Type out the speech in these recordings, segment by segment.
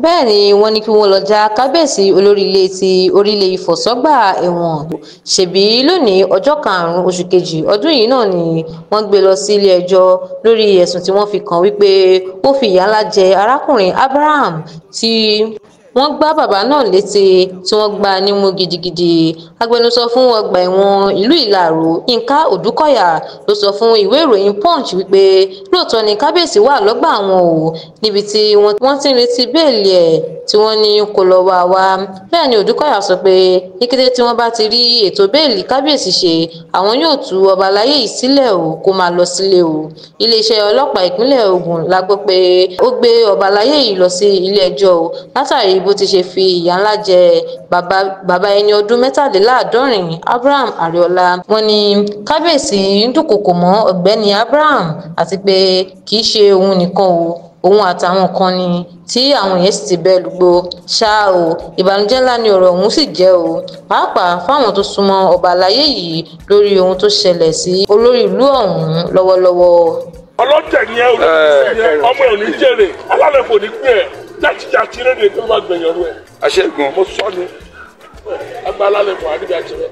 Bẹ́ẹ̀ ni wọ́n ní kí wọ́n lọ́ọ́ já kábíyèsí olórí ilé tí orílẹ̀ Ifọ̀ sọ́gbà ẹ̀wọ̀n. Ṣebí lónìí ọjọ́ karùn-ún oṣù kejì ọdún yìí náà ni wọ́n gbé lọ sílé-ẹjọ́ lórí ẹ̀sùn tí wọ́n fi kàn wípé ó fi ìyà ńlá jẹ arákùnrin Abraham tí wọ́n gbá bàbá náà létí tí wọ́n gbá a nímú gidigidi. Agbẹnusọ fún ọgbà ẹ̀wọ̀n ìlú Ìlaro, Yinka Ọdùkọ̀yà, ló sọ fún ìwé ìròyìn Punch wípé lóòótọ́ ni kábíyèsí wà lọ́gbà àwọn o, níbi tí wọ́n ti ń retí bẹ́ẹ̀lì ẹ̀ tí wọ́n ní kó lọ́ọ́ wá wá. Bẹ́ẹ̀ ni Ọdùkọ̀yà sọ pé ní kété tí wọ́n bá ti rí ètò bẹ́ẹ̀lì kábíyèsí ṣe, àwọn yóò tú ọba aláyé yìí sílẹ̀ o, kó máa lọ sílé o. Iléeṣẹ́ ọlọ́pàá ìpínlẹ̀ Ògùn la gbọ́ pé ó gbé ọba aláyé yìí lọ sí ilé-ẹjọ́ o látàrí bó ti ṣe fi ìyà ńlá jẹ bàbá ẹni ọdún 73 Abraham Ariola. Wọ́n ní kábíyèsí ń dúnkookò mọ́ ọ̀gbẹ́ni Abraham àti pé kì í ṣe òun nìkan o, òun àtàwọn kan ni tí àwọn yẹn sì ti bẹ́ lùgbò. Ṣá o, ìbànújẹ́ ńlá ni ọ̀rọ̀ ọ̀hún sì jẹ́ o, pàápàá fáwọn tó súnmọ́ ọba aláyé yìí lórí ohun tó ṣẹlẹ̀ sí olórí ìlú ọ̀hún lọ́wọ́lọ́wọ́. Ọlọ́tẹ̀ ni ẹ, ọmọ ẹ̀ ò ní jèrè, alálẹ̀ kò ní gbé ẹ̀, jákèjádé rédíò tó bá gbẹ̀yàn rú ẹ̀. Aṣẹ́gun. Mo sọ ni, agbá alálẹ̀ kò àdìbí àjẹrẹ.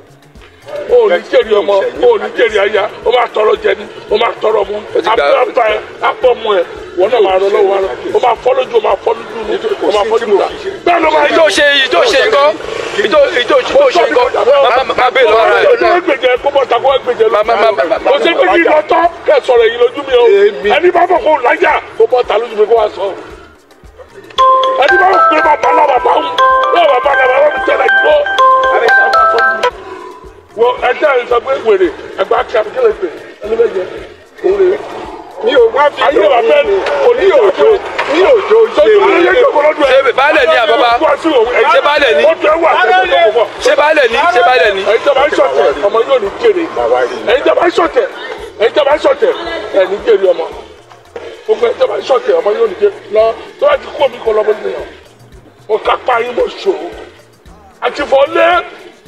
O ò ní jèrè ọmọ, o ò ní jèrè aya, o máa tọrọ jẹ ni, o máa tọrọ mu, apá ẹ, apá ọmọ ẹ, wọn náà máa rọ lọ́wọ́ rẹ, o máa fọ́ lójú, o máa fọ́ lójú, o máa fọ́ lójú ta. Bẹ́ẹ̀ ló máa yọ. Ìjọ ṣe nǹkan, ìjọ ṣe nǹkan, máa bẹ́ẹ̀ lọ́wọ́ rẹ. Ó gbèjẹ kó bọ́ ta kó gbèjẹ lọ. Kò sí pé kí n lọ tọ́ kẹ́ sọ̀rọ̀ èyí lójú mi o. Ẹni bá bọ̀ kó láyà kó bọ́ ta lójú mi kó wá sọ. Ẹni bá bọ̀ pé bàbá náà bàbá ń bàbá náà bàbá mi tẹ̀lé ìgbó. Wo ẹjẹ ẹ sọ pé wèrè ẹgbẹ akí abikẹlẹ pé ẹni bẹ jẹ òun rè mi ò wá fi ayé wa fẹ òní òjò ní òjò ṣe ṣe baálẹ̀ ní àbábá ṣe baálẹ̀ ní ṣe baálẹ̀ ní ṣe baálẹ̀ ní. Ẹ̀yin tí a bá ń ṣọ̀tẹ̀ ọmọ yóò ní jèrè, ẹ̀yin tí a bá ń ṣọ̀tẹ̀, ẹ̀yin tí a bá ń ṣọ̀tẹ̀ ẹ̀ ní jèrè ọmọ, gbogbo ẹ̀yin tí a bá ń ṣọ̀tẹ̀ ọmọ yóò ní jèrè lọ tó bá ti kú omi kọ lọ́mọ nìyẹn mo kápá yín mo ṣòro àti fọ́ lé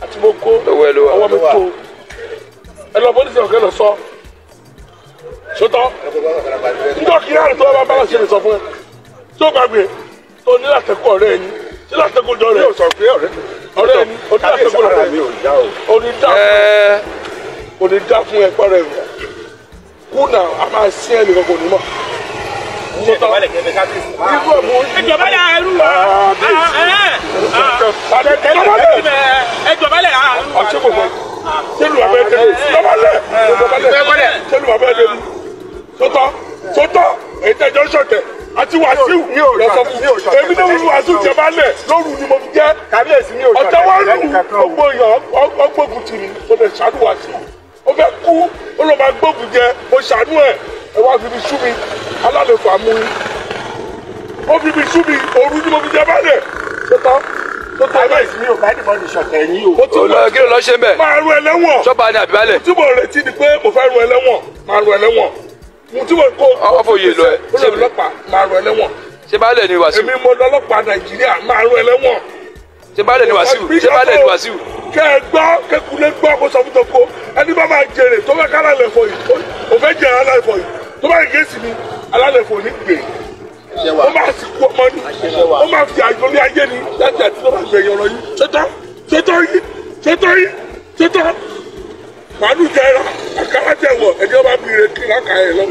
àti mo kó ọwọ́ mi tó ẹ lọ bọ́dí sọ̀rọ̀ kẹ́ lọ sọ sọtọ́ nígbà kí láàrin tó bá bá ṣe lè sọ fún ẹ tó gbàgbé tó ní látẹ̀kọ́ ọ̀rẹ́ ẹni tí látẹ̀kọ́ jọ rẹ̀ ọ̀rẹ́ ẹni ó ní látẹ̀kọ́ rẹ̀ ò ní dá fún ẹ pọ́ rẹ̀ kú náà a máa sí ẹ nìkan kò ní mọ̀. Ẹjọbalẹ̀ ẹrú ẹjọbalẹ̀ sọtọ sọtọ èyí tẹjọ sọtẹ àti Wàsíù lọ sọ fún èmi náà wíwú Wàsíù jẹ bá lẹ lóru ni mo fi jẹ ọ̀tẹ̀ wọn lù gbogbo èèyàn ọgbógun tì mí mo lè ṣàánú Wàsíù ó fẹ́ kú ó lọ máa gbógun jẹ mo ṣàánú ẹ ẹ wá fi mi sú mi alálẹ̀ fà mú yín ó fi mi sú mi òru ni mo fi jẹ bá lẹ sọtọ sọtọ kábíyèsí mi ò bá dìbọn ní ṣọ̀tẹ̀ yín o. Kí ló lọ ṣe ń bẹ̀. Máa ru ẹlẹ́wọ̀n. Ṣọ́ba ni àbí baálẹ̀. Tí mo retí ni pé mo fẹ́ ru ẹlẹ́wọ̀n, máa ru ẹlẹ́wọ̀n. Mo tí mo kó. Ọwọ́ fòye lọ ẹ. Ó lọ ọlọ́pàá máa ru ẹlẹ́wọ̀n. Ṣé baálẹ̀ ni Wàsíù? Èmi mo lọ́lọ́pàá Nàìjíríà máa ru ẹlẹ́wọ̀n. Ṣé baálẹ̀ ni Wàsíù? Ṣé baálẹ̀ ni Wàsíù? Kẹ́ ẹ gbọ́ kékulé gbọ́ kó sọ fún toko ẹni bá máa jèrè tó fẹ́ kálá lẹ̀ fọ yìí ò fẹ́ jẹ alálẹ̀ fọ yìí tó bá yẹ sí mi alálẹ̀ fọ ní gbè ó máa sì kú ọmọ ni ó máa fi àjọ ní ayé ni láti àti tó máa gbẹ̀yìn ọ̀rọ̀ yìí ṣètò ṣètò yìí ṣètò yìí ṣètò màálù jẹ ẹran àkàrà jẹ wọ ẹni ọba bìrè kí láka ẹ lọ.